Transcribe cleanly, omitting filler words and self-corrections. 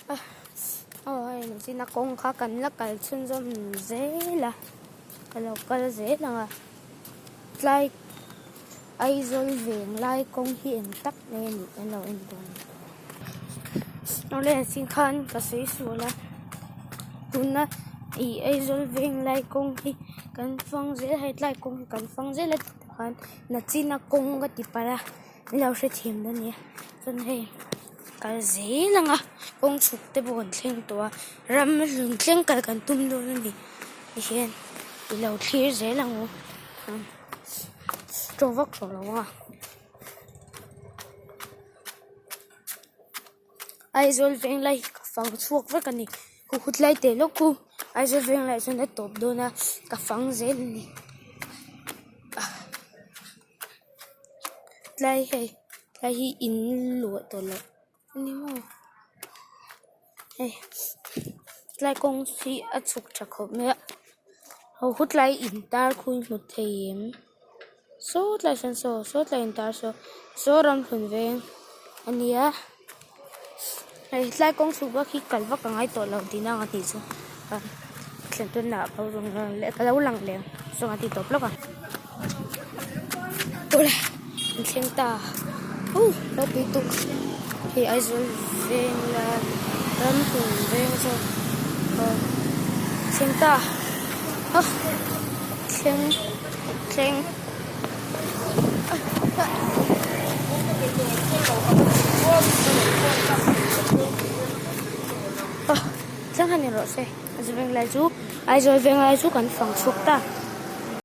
Aw hei nachina kawng kha kan la kal chhunzawm zel a ka lo kal zel ang a tlai Aizawl veng lai kawng hi eng tak nge a nih kan lo en dawn a ni. Awle zing khan ka sawi sual a tuna ih Aizawl veng lai kawng hi kan fang zel a hei tlai kawng hi kan fang zel a tikhan nachina kawng ka ti palh a min lo hrethiam dawn nia chuan hei kal zel ang a kawng chhuk te pawh kan thleng tawh a ram hlun thleng kal kan tum dawn a ni tihian i lo thlir zel ang u. Tawng vak tawh lo a Aizawl veng lai hi ka fang chhuak vek a ni huhut lai teh lawk khu Aizawl veng laiah chuan a tawp dawn a ka fang zel a ni tlai hei tlai hi in luah tawh loh a ni maw hei tlai kawng hi a chhuk tha khawp mai a ho hutlai in tar khu i hmu thei em saw tlai sawn saw saw tlai in tar saw saw ramhlun veng a nia hei tlai kawng chhuk vak hi kal vak a ngai tawh lo tihna ang a tih chu thlen tawnah ka lo lang leh ang saw a ti tawp lawk a. Awle an thleng ta uh ropui tuk hei Aizawl veng la ramhlun veng zawk aw thleng ta a thleng thleng a thleng han ni rawh se Aizawl veng lai chu Aizawl veng lai chu kan fang chhuak ta.